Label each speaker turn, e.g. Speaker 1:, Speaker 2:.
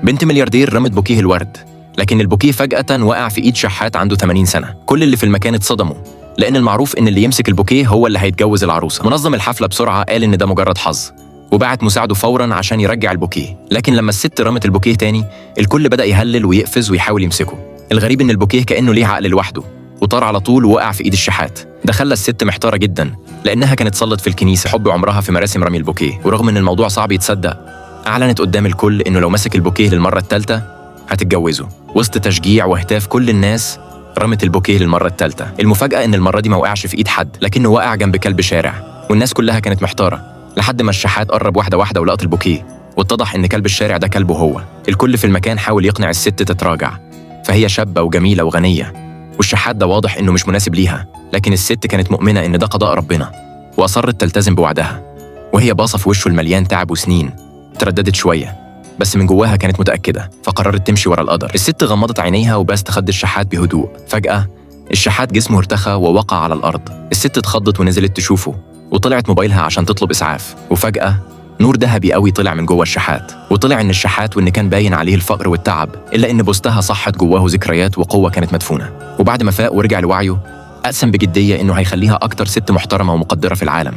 Speaker 1: بنت ملياردير رمت بوكيه الورد، لكن البوكيه فجأة وقع في إيد شحات عنده 80 سنة. كل اللي في المكان اتصدموا، لأن المعروف إن اللي يمسك البوكيه هو اللي هيتجوز العروسة. منظم الحفلة بسرعة قال إن ده مجرد حظ، وبعت مساعده فورا عشان يرجع البوكيه. لكن لما الست رمت البوكيه تاني، الكل بدأ يهلل ويقفز ويحاول يمسكه. الغريب إن البوكيه كأنه ليه عقل لوحده، وطار على طول ووقع في إيد الشحات. ده خلى الست محتارة جدا، لأنها كانت صلت في الكنيسة حب عمرها في مراسم رمي البوكيه. ورغم إن الموضوع صعب يتصدق، أعلنت قدام الكل إنه لو مسك البوكيه للمرة الثالثة هتتجوزه. وسط تشجيع وهتاف كل الناس، رمت البوكيه للمرة الثالثة. المفاجأة إن المرة دي ما وقعش في إيد حد، لكنه وقع جنب كلب شارع، والناس كلها كانت محتارة لحد ما الشحات قرب واحدة واحدة ولقط البوكيه، واتضح إن كلب الشارع ده كلبه هو. الكل في المكان حاول يقنع الست تتراجع، فهي شابة وجميلة وغنية، والشحات ده واضح إنه مش مناسب ليها. لكن الست كانت مؤمنة إن ده قضاء ربنا، وأصرت تلتزم بوعدها. وهي باصة في وشه المليان تعب وسنين، ترددت شوية، بس من جواها كانت متأكدة، فقررت تمشي ورا القدر. الست غمضت عينيها وباست خد الشحات بهدوء. فجأة الشحات جسمه ارتخى ووقع على الأرض. الست اتخضت ونزلت تشوفه، وطلعت موبايلها عشان تطلب إسعاف. وفجأة نور ذهبي قوي طلع من جوه الشحات، وطلع إن الشحات وإن كان باين عليه الفقر والتعب، إلا إن بوستها صحت جواه ذكريات وقوة كانت مدفونة. وبعد ما فاق ورجع لوعيه، أقسم بجدية إنه هيخليها أكتر ست محترمة ومقدرة في العالم.